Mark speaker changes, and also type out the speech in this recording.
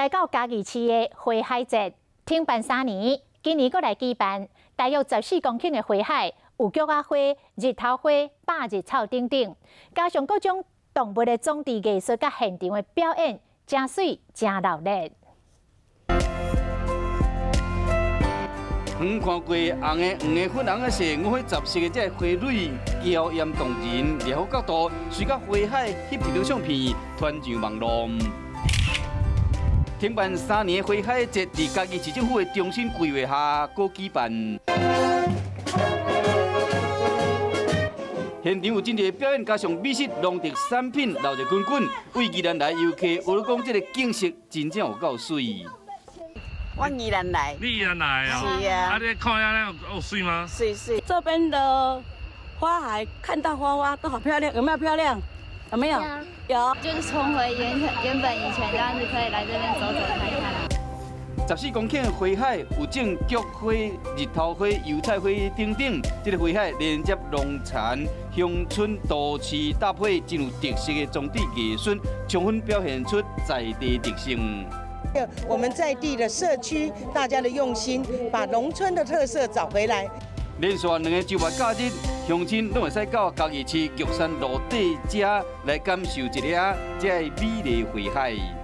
Speaker 1: 來到嘉義市的花海節，停辦3年，今年閣來舉辦，大約14公頃的花海，有菊仔花、日頭花、百日草等等，加上各種動物的裝置藝術佮現場的表演，誠媠誠熱鬧。
Speaker 2: 遠看過紅的、黃的、粉紅的色，五花雜色的這花蕊嬌豔動人，掠好角度，隨佮花海翕一張相片，傳上網路。停辦三年的花海節，佇嘉義市政府的中心規劃下，閣舉辦。現場有真濟表演，加上美食、農特產品，鬧熱滾滾。對宜蘭來遊客，有咧講這个景色真正有夠媠。
Speaker 3: 我宜蘭來，
Speaker 4: 你宜蘭來啊？
Speaker 3: 是啊。
Speaker 4: 啊，你看下那有媠嗎？
Speaker 3: 媠媠。這邊的花海看到花花都好漂亮，有沒有漂亮？有沒有？有。
Speaker 5: 就是重回原本以前這樣子，可以來這邊走走看看。
Speaker 2: 14公頃的花海有種菊花、日頭花、油菜花等等，這個花海連接農田、鄉村、都市搭配，真有特色的裝置藝術，充分表現出在地特性。
Speaker 6: 我們在地的社區，大家的用心，把農村的特色找回來。
Speaker 2: 連續兩个週末假日，鄉親攏會使到嘉義市玉山路底遮來感受一下這个美麗花海。